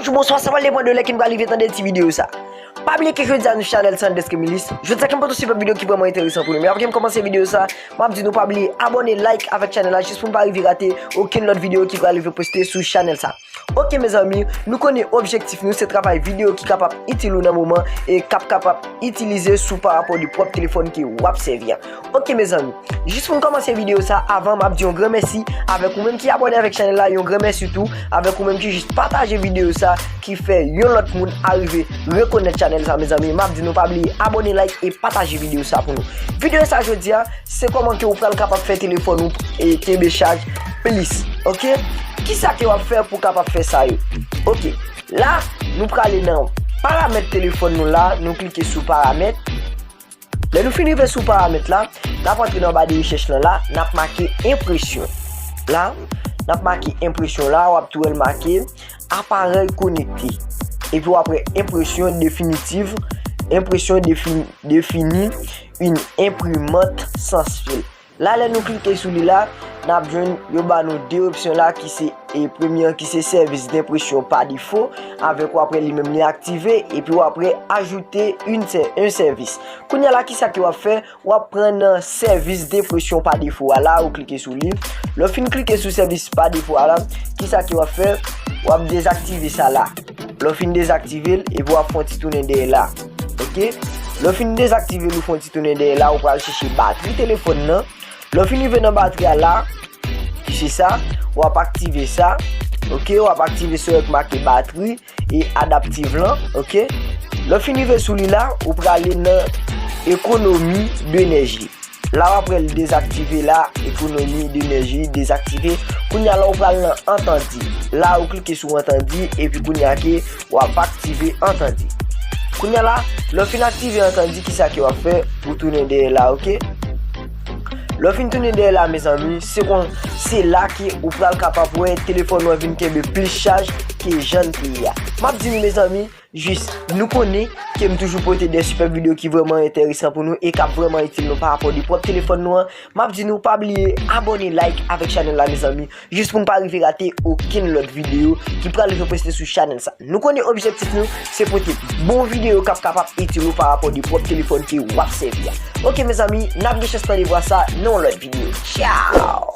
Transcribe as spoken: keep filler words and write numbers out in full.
Bonjou, bonswa, sa pral depann de lè ke n pral rive tande ti videyo sa. Pa bliye ke jodi a nou chanèl sa an deske milis. Jodi a ke m pote yon sipè videyo ki vrèman enteresan pou nou. Men avan ke m kòmanse videyo sa, m ap di nou pa bliye abòne, like avèk chanèl la jis pou n pa rive rate okenn lòt videyo ki pral rive poste sou chanèl sa. Ok mezanmi, nou konnen objektif nou se travay videyo ki kapab itil ou nan moman e k ap kapab itilize sou parapò de pwòp telefòn ke w ap sèvi a. Ok mezanmi, jis pou n kòmanse videyo sa, avan m ap di yon gran mèsi avèk ou menm ki abòne avèk chanèl la, yon gran mèsi tou avèk ou menm ki jis pataje videyo sa, ki fè yon lòt moun arive rekonèt chanèl sa mezanmi. M ap di nou pa bliye abòne, like e pataje videyo sa pou nou. Videyo sa jodi a, se kòman ke ou pral kapab fè telefòn ou e kenbe chaj plis. Ok? Kisa ke w ap fè pou w kapab fè sa yo? Ok. La, nou prale nan paramèt telefòn nou la, nou klike sou paramèt. Lè nou fin rive sou paramèt la, n ap antre nan ba de rechèch lan la, n ap make enpresyon. La, n ap make enpresyon la, w ap tou wè l make aparèy konekte. Epi w ap wè enpresyon definitif, enpresyon defini, defini, une imprimante sans fil. La, lè nou klike sou li la, n ap jwenn yo ba nou de opsyon la ki se, e, premye an ki se sèvis denpresyon pa defo, avèk w ap wè li menm li aktive, epi w ap wè ajoute une sè-, un service. Kounye a la, kisa ke w ap fè? W ap pran nan sèvis denpresyon pa defo a la, ou klike sou li. Lè w fin klike sou sèvis pa defo a la, kisa ke w ap fè? W ap dezaktive sa la. Lè w fin dezaktive l, epi w ap fè yon ti tounen dèyè la. Ok? Lè w fin dezaktive l, ou fè yon ti tounen dèyè la, ou pral chèche batri telefòn nan. Lè w fin rive nan batri a la, ki se sa, w ap aktive sa. Ok? W ap aktive sa yo k make batri e adaptif lan. Ok? Lè w fin rive sou li la, ou prale nan ekonomi denèji. La, w ap wè l dezaktive la, ekonomi denèji dezaktive. Kounye a la, ou pral nan antandi. La, ou klike sou antandi, epi kounye a ke w ap aktive antandi. Kounye a la, lè w fin aktive antandi, kisa ke w ap fè? Ou tounen dèyè la, ok? Lè w fin tounen dèyè la, mezanmi, se kon, se la ke ou pral kapab wè telefòn ou an vin kenbe plis chaj ke jan l te ye a. M ap di nou, mezanmi, jis, nou konnen ke m toujou pote de sipè videyo ki vrèman enteresan pou nou e k ap vrèman itil nou pa rapò de pwòp telefòn nou an. M ap di nou pa bliye abòne, like avèk chanèl la, mezanmi, jis pou n pa rive rate okenn lòt videyo ki pral rive poste sou chanèl sa. Nou konnen objektif nou se pote bon videyo k ap kapab itil ou pa rapò de pwòp telefòn ke w ap sèvi a. Ok mezanmi, n ap gen chans tande vwa sa nan yon lòt videyo. Tchaw!